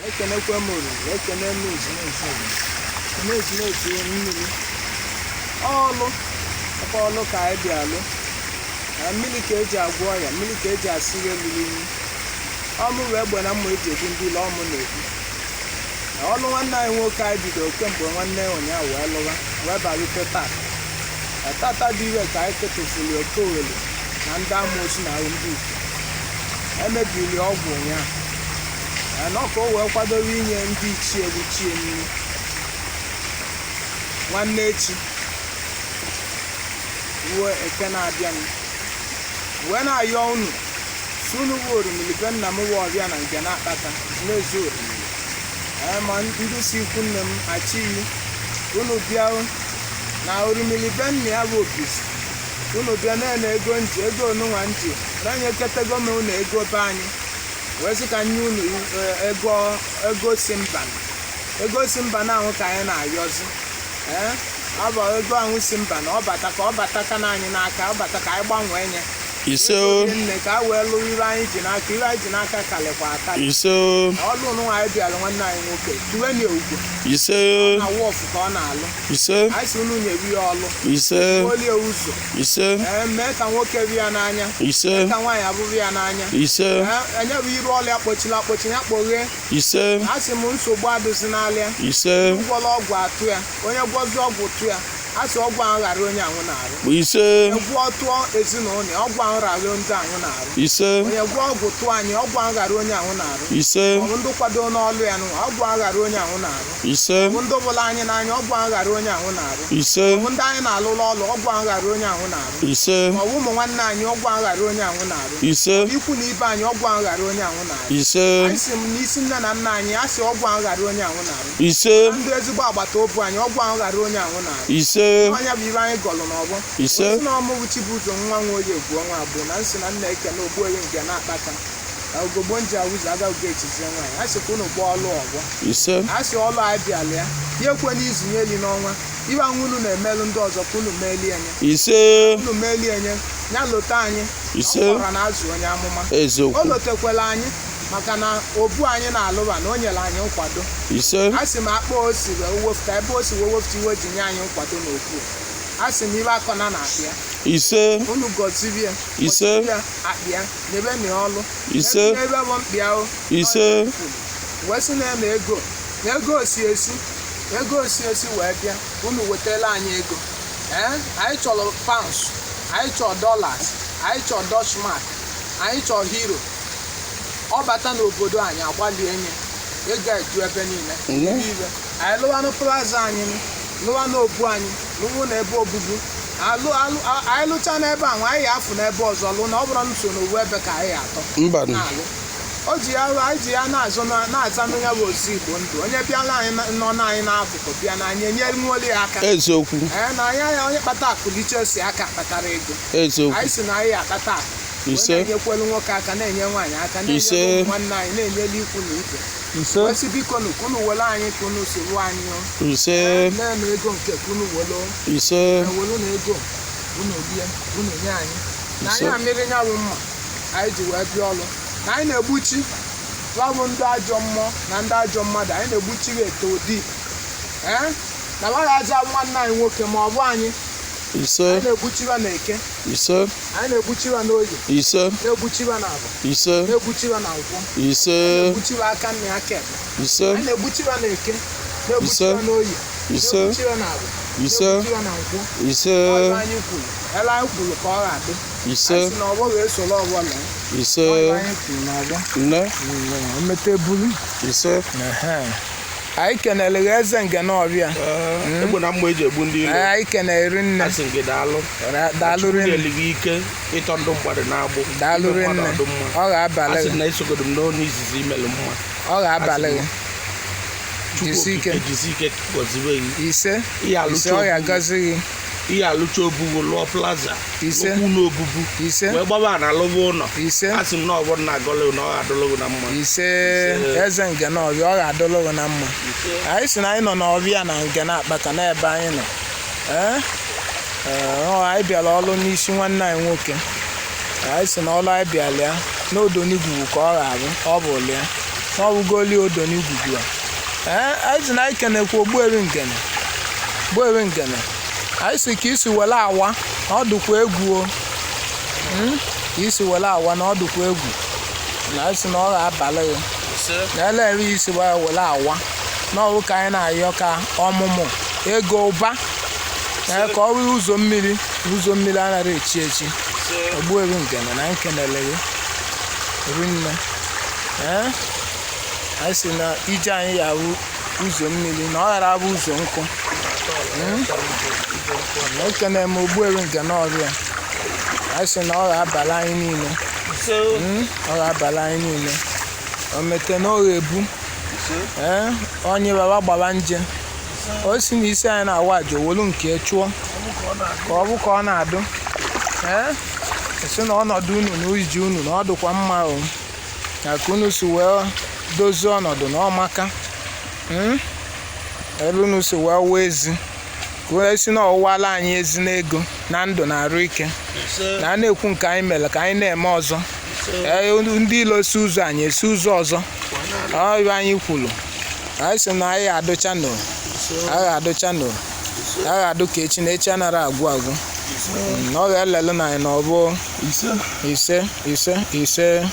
Ekenekwe m oriri, ekene m ezumezu oriri, ekene ezumezu mmiri. Ọlụ ọkwa ọlụ ka anyị bịa alụ. Na mmiri ka eji agwọ ọya, mmiri ka eji asị ihe luru unyi. Ọmụ wee egbe na mma eji egbu ndị ile ọmụ na-ekwu. Na ọlụ nwanne anyị nwoke anyị bidoro kemgbe nwanne ụnyaahụ wee lụwa wee balite tata. Na tata dị ire ka anyị ketụfuru oke owele na ndị amoosu na ndị ike. Emebiri ọgwụ ụnyaahụ. Anọ ka o wee kwadobe inye ndị ichie bụ chie nri nwanne echi ruo eke na-abịanụ, wee na-ayọ unu si unu bụ orimili be nna m wụ ọbịa na nke na-akpata ezumezu orimili. Ee, ma ndị si ikwu nne m achịghị unu bịa na orimili be nna ya bụ obizi. Unu bịa na-ene ego nji ego onunwa nji na-enyekọtago m unu ego be anyị, wee sị ka nye unu ego ego si mba, ego si mba na ahụ ka anyị na-ayọzi. Ee, ọ bụ ego ahụ si mba na ọ bata ka ọ bata ka na anyị n'aka, ọ bata ka anyị gbanwee nye. Ise o. Nne ka a wee lụọ ibe anyị ji n'aka, ibe anyị ji n'aka kalịkwa akali. Ise o. Ọlụ nwa anyị bịara nwanne anyị nwoke tuweni ugwu Ise o. na wọfụ ka ọ na-alụ. Ise. Anyị si unu nyewe ya ọlụ. Ise. Olie ụzọ. Ise. Ee, mee ka nwoke ri ya n'anya. Ise. Ka nwaanyị abụrụ ya n'anya. Ise. Ee, enye bụ iru ọlụ ya kpochiri akpochi, ya kpoghee. Ise. A sị m nsogbu adịzi n'alịa. Ise. Gwọrọ ọgwụ atụ ya, onye gwọzi ọgwụ tụ ya, a sị ọgwụ ahụ ghara onye ahụ na-arụ. Ise. Onye gwọọ tụọ ezinụlọ ya, ọgwụ ahụ ghara ndị ahụ na-arụ. Ise. Onye gwọọ ọgwụ tụọ anyị, ọgwụ ahụ ghara onye ahụ na-arụ. Ise. Ọ bụ ndị kwado n'ọlụ ya nụ, ọgwụ ahụ ghara onye ahụ na-arụ. Ise. Ọ bụ ndị bụla anyị n'anya, ọgwụ ahụ ghara onye ahụ na-arụ. Ise. Ọ bụ ndị anyị na-alụlụ ọlụ, ọgwụ ahụ ghara onye ahụ na-arụ. Ise. Ọ bụ ụmụ nwanne anyị, ọgwụ ahụ ghara onye ahụ na-arụ. Ise. Ikwu na ibe anyị, ọgwụ ahụ ghara onye ahụ na-arụ. Ise. Anyị sị m n'isi nne na nna anyị, a sị ọgwụ ahụ ghara onye ahụ na-arụ. Ise. Ndị ezigbo agbata obi anyị, ọgwụ ahụ ghara onye ahụ na-arụ. Ise. Onye bụ ibe anyị gọlụ n'ọgbọ. Ise. Osi na ọmụwụ Chibuzo nwa nwa oye egwu ọnwa abụọ na nsị na nna eke na ogbuoyi nke na-akpata na ugogbo nji awụzụ aga ugo echizie nwaanyị, a sị ka unu gbaa ọlụ ọgbọ. Ise. A sị ọlụ anyị bịala ya, ya ekwe n'izu nye eli n'ọnwa ibe anwụ unu na-emelụ ndị ọzọ ka unu melie nye. Ise. Unu melie nye ya, lote anyị. Ise. Ọ kpọrọ na azụ onye amụma o Eziokwu. lotekwela anyị maka na obu anyị na-alụba na o nyere anyị nkwado. Ise. A sị m akpa o si wee wefụta ebe o si wee wefụta iwe ji nye anyị nkwado n'okwu, a sị m ibe akọna na akpịa. Ise. Unu gọzirie. Ise. Gọzirie akpịa, nyebe na ọlụ. Ise. N'ebe bụ mkpịa o. Ise. Wee sị na na ego na ego si esi, ego si esi wee bịa, unu wetala anyị ego. Ee, anyị chọrọ pounds, anyị chọrọ dollars, anyị chọrọ Dutch mark, anyị chọrọ euro. Ọ bata n'obodo anyị, agbalie nye ego eju ebe niile. Ibe anyị lụwanụ plaza anyị, lụwanụ obu anyị, lụwụ na ebe obubu alụ alụ. Anyị lụcha n'ebe ahụ, anyị ya afụ n'ebe ọzọ lụ na ọ bụrụ nso n'owu ebe ka anyị atọ. Mba. Na-alụ o ji ya, anyị ji ya na-azụ na-azanụ ya bụ ozi Igbo ndụ. Onye bịala anyị nọ n'anyị n'akụkụ bịa na anyị enyere nwoli ya aka. Eziokwu. Ee, na anya ya onye kpata akụ liche si aka kpatara ego. Eziokwu. Anyị si na anyị akpata akụ wee Ise. na-enyekwelu nwoke aka, na-enye nwaanyị aka, Ise. na-enye ụmụ nwanne anyị, na-enyelu ikwu na ibe. Ise. Wee sị biko nụ ka unu were anyị ka unu si rụọ anyị o. Ise. Na-enu ego nke ka unu were o. Ise. Ewelu na ego unu rie, unu nye anyị na Ise. anyị amịrị nyanwụ mma anyị ji wee bịa ọlụ na anyị na-egbuchi bụ ndị ajọ mmụọ na ndị ajọ mmadụ. Anyị na-egbuchi ha eto di ee na nwaghị aja nwanne anyị nwoke ma ọ bụ anyị. Ise. Anyị na-egbuchiwa na eke. Ise. Anyị na-egbuchiwa na oye. Ise. Na-egbuchiwa na abụ. Ise. Na-egbuchiwa na nkwọ. Ise. Na-egbuchiwa aka nna aka ekpe. Ise. Anyị na-egbuchiwa na eke, na-egbuchiwa na oye, Ise. na-egbuchiwa na abụ, Ise. na-egbuchiwa na nkwọ. Ise. Ọzọ anyị kwuru ele anyị kwuru ka ọ ga-adị. Ise. Anyị sị na ọgbọ ga-esoro ọgbọ lee. Ise. Ọzọ anyị kwuru na ọgbọ Nne. mmeta ebulu. Ise. Anyị kenere gị, eze nke n'ọbịa. Egbe na mma eji egbu ndị ilo. Anyị kenere nne. Asị m gị daalụ. Daalụ Chukwu rinne. nyelu gị ike ịtọ ndụ mmadụ na-agbụ. Daalụ Ime mmadụ rinne. ọdụ mma. Ọ ga-abalị Asị gị. m na esogodo m n'ọnụ izizi imelụ mma. Ọ ga-abalị gị. Chukwu Jisi ike. okike jisi ike gọzibe gị. Ise. Ihe Ise. alụcha Ọ obubu. ga-agọzi gị. Ihe alụcha obubu, lụọ plaza. Ise. Okwu na obubu. Ise. Wee gbaba na alụba ụlọ. Ise. Asị m na ọ bụrụ na agọlụ na ọ ga-adụlụ gị na mma. Ise. Ise. Eze nke n'ọbịa, ọ ga-adụlụ gị na mma. Ise. Anyị sị na anyị nọ n'ọbịa na nke na-akpata n'ebe anyị nọ. Ee ee, ọ anyị bịara ọlụ n'isi nwanne anyị nwoke. Anyị sị na ọlụ anyị bịara ya n'odonigwu ka ọ ga-abụ ọ bụ ya. Na ọwụgoli odo n'igugu a. Ee, anyị si na anyị kenekwa Ogbuewi Ngene. Ogbuewi Ngene, anyị si ka isi were awa na ọ dịkwa egwu o. Ka isi were awa na ọ dịkwa egwu, na anyị si na ọ ga-abalị gị na elere isi wee were awa n'ọrụ ka anyị na-ayọ ka ọmụmụ ego ụba ee ka ọ bụrụ ụzọ mmiri. Ụzọ mmiri anaghị echi echi. Ogbuewi Ngene, na anyị kenele gị rinne. Ee, anyị si na ije anyị ya bụ ụzọ mmiri, na ọ ghara abụ ụzọ nkụ. Ekene m Ogbuewi Ngene ọrịa. Anyị sị na ọ ga-abalị anyị niile. Ọ ga-abalị anyị niile o mete na ọ ga-ebu. Ee, onye baba gbaba nje o si na isi anyị na-awa aja owolu nke chụọ ka ọ bụ ka ọ na-adụ. Ee, si na ọnọdụ unu na iji unu na ọ dịkwa mma o, na ka unu si wee dozie ọnọdụ na ọmaka. Ebe unu si wee wee ezi ka onye si na ọwụwala anyị ezi n'ego na ndụ na arụ ike na a na-ekwu nke anyị mere ka anyị na-eme ọzọ. Ee, ndị ilo si ụzọ anyị esi ụzọ ọzọ. Ọ anyị kwuru, anyị sị na anyị adụcha nọ, anyị adụcha nọ, anyị adụ ka echi na echi anara agwụ agwụ. Na ọ ga-elele na anyị na ọ bụ ise, ise, ise.